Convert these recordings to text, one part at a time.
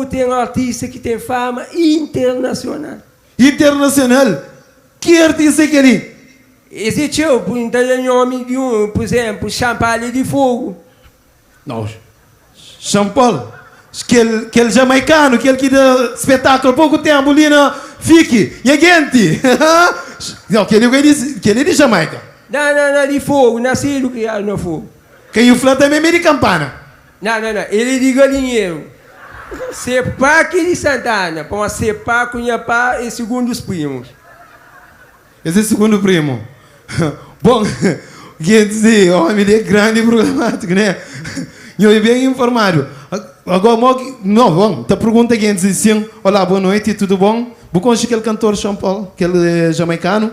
Fogo ten artista ki ten fama internasional. Internasional? Ki artista é kel-li? Es é txeu, N ta da nomi di un, pur izénplu, Xanpalha di Fogo. Não, Sean Paul, kel, kel jamaikanu, kel ki da spetákulu poku ténpu li na Fiki, nha genti! Não, kel li é di, kel li é di Jamaika. Não, não, não, di Fogo, nasidu, kriadu na Fogo. Ka nhu fla tanbê ma é di Kampana. Não, não, não, el é di Galinheru. Se pá ki é di Santana, pamodi se pá ku nha pá é segundus primus. Es é sugundu primu. Bon, gentis di omi li é grandi i prublemátiku, né? Nho é ben informadu. Agora, mo ki. No, bon, ta pergunta gentis di sin, Olá, boa noiti, tudu bon? Bu konxe kel kantor Sean Paul, kel jamaikanu?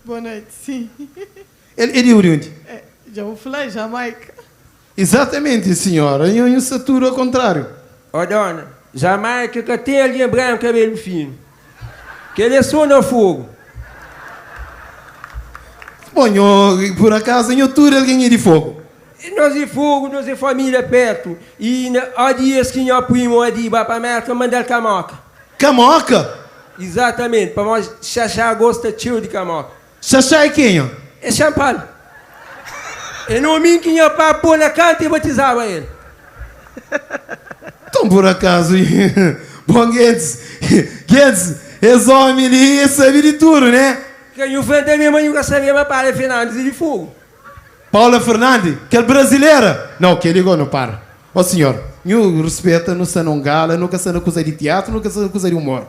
Boa noiti, sin. El é di undi? É, dja bu fla, Jamaika. Izatamenti, sinhora. Nho, nho sta tudu akontráriu. Ó dona, Jamaika ka ten algen branku kabelu finu. Kel é so na fogu. Bom, nho, pur akazu, nho tudu algen é di fogu. Nos é fogu, nos é família pertu. I na ó dias ki nho primu Adi ba pa Mérka, manda-l kamoka. Kamoka? Izatamenti, pamodi Xaxá gosta txeu di kamoka. Xaxá é kenha? É Xanpal. É nomin ki nha pá pô na kantu e batizaba el. Nton, pur akazu, bon gentis, gentis, es omi li, es sabe di tudu, né? Ka nhu fla tanbe ma nhu ka sabia ma Paula Fernandes é di Fogu. Paula Fernandes? Kel brazilera? Nau, kel-li go nu para. Ó sinhor, nhu rispeta, nu sta na un gala, nu ka sta na kuza di tiatru, nu ka sta na kuza di umor.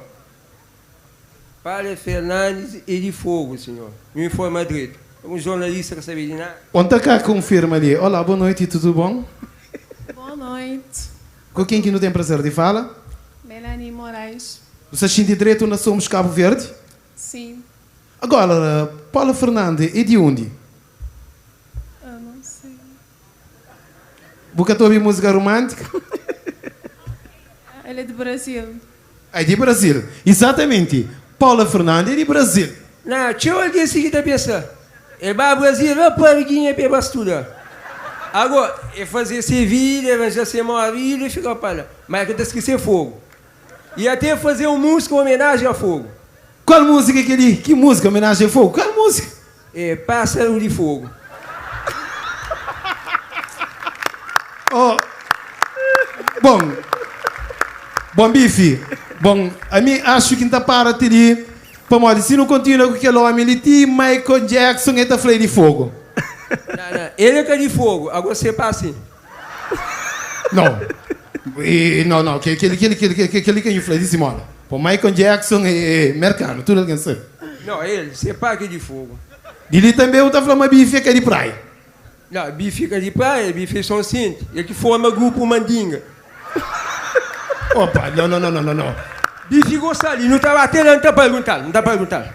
Padre Fernandes é di Fogo, senhor. Nhu informa dretu. Un jornalista ka sabe di nada. Bon ta ka konfirma li. Olá, bo noiti, tudu bon? Boa noite. Ku ken ki nu ten prazer di fala? Melanie Morais. Bu sta xinti dretu na Somos Cabo Verde? Sim. Agora, Paula Fernandes é di undi? Eu não sei. Bu ka ta obi múzika romántika? Ela é di Brasil. É di Brasil. Izatamenti. Paula Fernandes é di Brasil. Na, txeu algen si ki ta pensa, El ba Brasil rapariguinha pa el ba studa. Ago, el faze se vida, el ranja se maridu, el fika pa la. Ma el ka ta skise Fogu. I ate el faze un múzika omenajen a Fogu. Kual múzika é kel-li? Ki múzika omenajen a Fogu? Kual múzika? É Pásaru di Fogu. Oh, bon, bon bifi, bon, ami axu ki N ta para ti li, pamodi si nu kontinua ku kel omi li ti Michael Jackson e ta fla e di fogu. Não, não, el é ka di fogu, ago se pa asin. Não, e, não, não, kel, kel, kel, kel, kel, kel li ka nhu fla di simola. Po Michael Jackson é merkanu, tudu algen sabe. Não, el se pa ki di fogu. Di li tanbe bu ta fla ma bifi é ka di praia. Não, bifi ka di praia, bifi é Soncente, el ki forma grupu Mandinga. Opa, não, não, não, não, não. Bifi gosta li, nu ta bate la, N ta perguntal, N ta perguntal.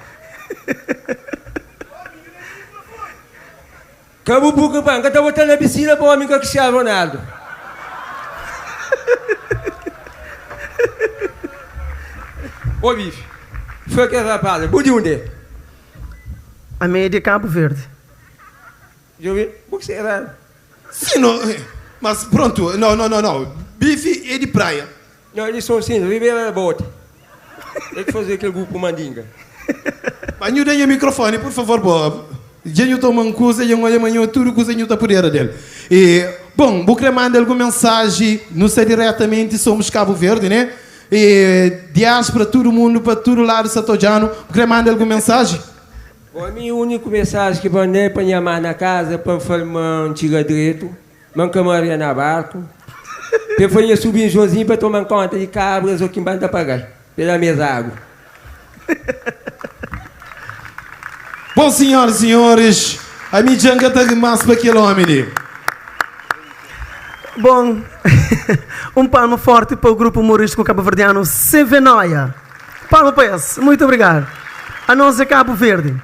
Ka bu preokupa, N ka ta bota-l na pisina pa omi ka Cristiano Ronaldo. Ô bife, fla kel rapaz, bu di unde? Ami é di Cabo Verde. Djobe, bu ki sera? Si no, mas prontu, no, no, no, no, bife é di praia. No, di Sonsinho, Ribera da Bote. El ki faze kel grupu Mandinga. Ba nhu da nha mikrofoni pur favor bo dja nhu toma un kuza dja nhu odja ma nhu tudu kuza nhu ta pudera del e bon bu kre manda algun mensaji nu sta diretamenti somos Cabo Verde ne e diaspora tudu mundu pa tudu ladu sa ta odjanu bu kre manda algun mensaji. Bon ami uniku mensaji ki pa manda é pa nha má na kaza pa N fal ma N txiga dretu. Ma N ka maria na barku. Pe fla nha subrinhu Joãozinhu pa toma-m konta di kabras o ki N ba N ta paga-l pe da-m es agu. Bom senhoras e senhores, ami dja N ka ta ri más pa kel omi li. Bom, um palma forte pa o grupo humorístico cabo-verdiano Sem Venoia. Palma pa es. Muito obrigado. Anos é Cabo Verde.